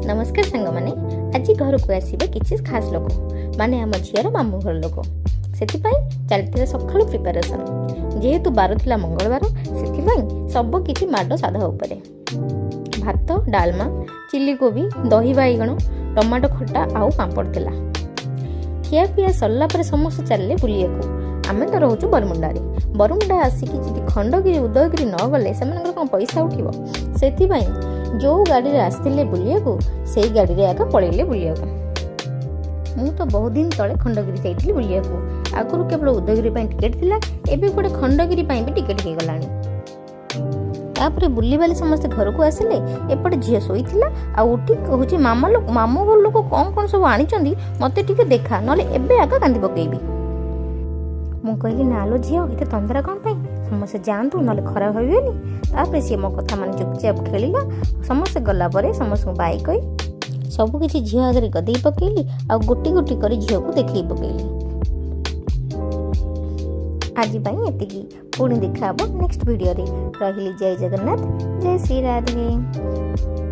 ନମସ୍କାର ସାଙ୍ଗମାନେ। ଆଜି ଘରକୁ ଆସିବେ କିଛି ଖାସ୍ ଲୋକ, ମାନେ ଆମ ଝିଅର ମାମୁଁ ଘର ଲୋକ। ସେଥିପାଇଁ ଚାଲିଥିଲା ସକାଳୁ ପ୍ରିପାରେସନ୍। ଯେହେତୁ ବାର ଥିଲା ମଙ୍ଗଳବାର, ସେଥିପାଇଁ ସବୁ କିଛି ମାଡ଼ ସାଧା ଉପରେ। ଭାତ, ଡାଲମା, ଚିଲି କୋବି, ଦହି ବାଇଗଣ, ଟମାଟୋ ଖଟା ଆଉ ପାମ୍ପଡ଼ ଥିଲା। ଖିଆପିଆ ସରିଲା ପରେ ସମସ୍ତେ ଚାଲିଲେ ବୁଲିବାକୁ। ଆମେ ତ ରହୁଛୁ ବରମୁଣ୍ଡାରେ। ବରମୁଣ୍ଡା ଆସିକି ଯଦି ଖଣ୍ଡଗିରି ଉଦୟଗିରି ନ ଗଲେ ସେମାନଙ୍କର କ'ଣ ପଇସା ଉଠିବ? ସେଥିପାଇଁ ଯେଉଁ ଗାଡ଼ିରେ ଆସିଥିଲେ ବୁଲିବାକୁ, ସେଇ ଗାଡ଼ିରେ ଆଗ ପଳେଇଲେ ବୁଲିବାକୁ। ମୁଁ ତ ବହୁତ ଦିନ ତଳେ ଖଣ୍ଡଗିରି ଯାଇଥିଲି ବୁଲିବାକୁ। ଆଗରୁ କେବଳ ଉଦୟଗିରି ପାଇଁ ଟିକେଟ୍ ଥିଲା, ଏବେ ଗୋଟେ ଖଣ୍ଡଗିରି ପାଇଁ ବି ଟିକେଟ୍ ହେଇଗଲାଣି। ତାପରେ ବୁଲିବାଲି ସମସ୍ତେ ଘରକୁ ଆସିଲେ। ଏପଟେ ଝିଅ ଶୋଇଥିଲା ଆଉ ଉଠିକି କହୁଛି, "ମାମା ଲୋ, ମାମୁଁ ଘର ଲୋକ କ'ଣ କ'ଣ ସବୁ ଆଣିଛନ୍ତି ମୋତେ ଟିକେ ଦେଖା, ନହେଲେ ଏବେ ଆଗ କାନ୍ଦି ପକେଇବି।" ମୁଁ କହିଲି, "ନା ଲୋ ଝିଅ, ଏତେ ତନ୍ଦରା କ'ଣ ପାଇଁ? ସମସ୍ତେ ଯାଆନ୍ତୁ, ନହେଲେ ଖରାପ ଭାବିବେନି।" ତାପରେ ସିଏ ମୋ କଥା ମାନେ ଚୁପଚାପ ଖେଳିଲା। ସମସ୍ତେ ଗଲା ପରେ ସମସ୍ତଙ୍କୁ ବାଇ କହି ସବୁ କିଛି ଝିଅ ଆଗରେ ଗଦେଇ ପକେଇଲି ଆଉ ଗୋଟି ଗୋଟି କରି ଝିଅକୁ ଦେଖେଇ ପକେଇଲି। ଆଜି ପାଇଁ ଏତିକି। ପୁଣି ଦେଖା ହବ ନେକ୍ସଟ ଭିଡ଼ିଓରେ। ରହିଲି। ଜୟ ଜଗନ୍ନାଥ, ଜୟ ଶ୍ରୀ ରାଧେ।